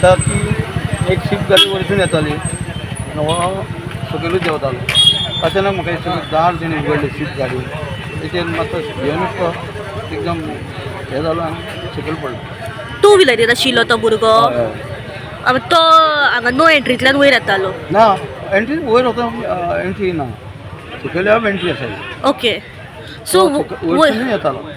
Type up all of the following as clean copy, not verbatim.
म्हणटा की एक स्विफ्ट गाडी वयरसून येताली आनी हो सकयलूच देंवतालो. अचानक म्हाका दिसता दार तेणी उगडलें स्विफ्ट गाडी, तेचेर मातसो घेवनच तो एकदम हें जालो आनी सकयल पडलो. टू व्हिलरीर आशिल्लो तो भुरगो? हय, हय. तो हांगा नो एंट्रींतल्यान वयर येतालो? ना, एंट्री वयर वता एंट्री ना, सकयल एंट्री आसा. ओके, सो वयरसून येतालो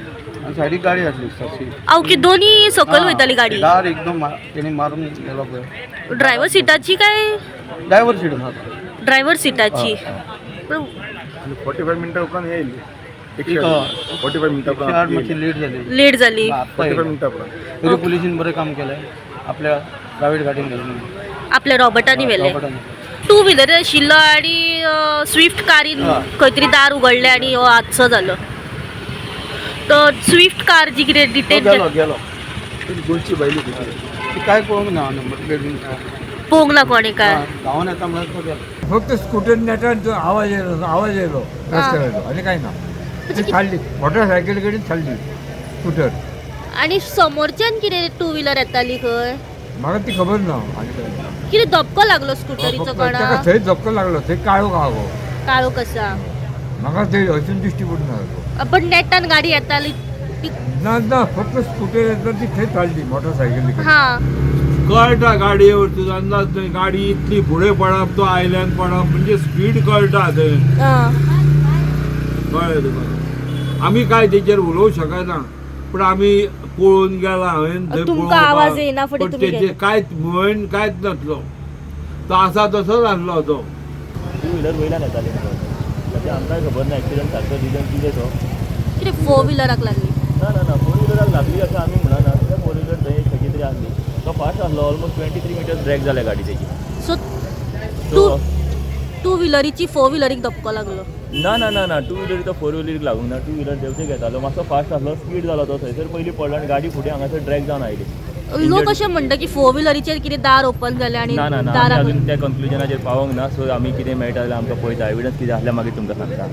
आनी सायडीक गाडी आसली सारकी. ओके, दोनी सकयल वयताली गाडी. दार एकदम तेणी मारून गेलो पळय. ड्रायव्हर सिटाची काय? ड्रायव्हर सीट आसा. ड्रायव्हर सिटाची. 45 मिनटां उपरांत येयली. एक 45 मिनटां 108 मातशी लेट झाली. लेट जाली. आत्ता येयली. 45 मिनटां उपरांत. तरी पुलिसीन बरें काम केलें, आपल्या प्रायव्हेट गाडयेन घालून. आपल्या रॉबर्टांनी व्हेले. रॉबर्टान. टू व्हिलर आशिल्लो आणि स्विफ्ट कारीन खंय तरी दार उगडलें आनी हो हादसो जालो. तो स्विफ्ट कार जी कितें तो डिटेन गेलो गेलो. गोंयची बायली ती. ती काय पळोवंक ना नंबर प्लेट बीन. पळोवंक ना कोणें काय? धांवन येता म्हणल्यार तो गेलो. फक्त स्कुटर नेटान तो आवाज येयलो, आवाज येयलो रस्त्यावयलो आनी कांय ना. ती थारली, मोटरसायकल कडेन थारली स्कुटर. आणि समोरच्यान कितें टू व्हिलर येताली खंय? म्हाका ती खबर ना आनी कांय ना. कितें धपको लागलो स्कुटरीचो? फक्त ताका कोणा थंय धपको लागलो, थंय काळो आगो. काळोख आसा. म्हाका थंय अजून दिश्टी पडना. पण नेटान गाडी येताली ती? ना ना, फक्त स्कुटर येता ती थंय थारली मोटरसायकली कडेन. हा. कळटा गाडयेवर तुजो अंदाज न्हय, गाडी इतली फुडें पडप, तो आयल्यान पडप म्हणजे स्पीड कळटा थंय. कळ्ळें तुका? आमी काय तेचेर उलोवंक शकना, पूण आमी पळोवन गेला हांवें थंय. तुमकां पळोवपाक. आवाज येयना फुडें पण तुमी तेचेर गेले. कांयच मुवमेंट कांयच नासलो, तो आसा तसोच आसलो तो. टू व्हिलर वयल्यान येताली म्हणून म्हणजे आमकांय खबर ना एक्सिडंट सारको रिजन कितें तो. कितें फोर व्हिलराक लागली? ना ना ना, फोर व्हिलराक लागली अशें आमी म्हणना, कित्याक फोर व्हिलर थंय खंयची तरी आसली. तो फास्ट आसलो, ऑलमोस्ट 23 मिटर्स ब्रेक जाल्या गाडी तेजी. सो सो टू व्हिलरीची फोर व्हिलरीक धपको लागलो? ना ना ना ना, टू व्हिलर तो फोर व्हिलरीक लागूंक ना. टू व्हिलर देंवतेक येतालो, मातसो फास्ट आसलो, स्पीड जालो, तो थंयसर पयलीं पडलो आनी गाडी फुडें हांगासर ड्रॅग जावन आयली. लोक अशें म्हणटा की फोर व्हिलरीचेर कितें दार ओपन जालें आनी ना ना ना, आमी दाराक अजून त्या कंक्लुजनाचेर पावोंक ना. सो आमी कितें मेळटा जाल्यार आमकां पळयता, एविडन्स कितें आसल्यार मागीर तुमकां सांगता.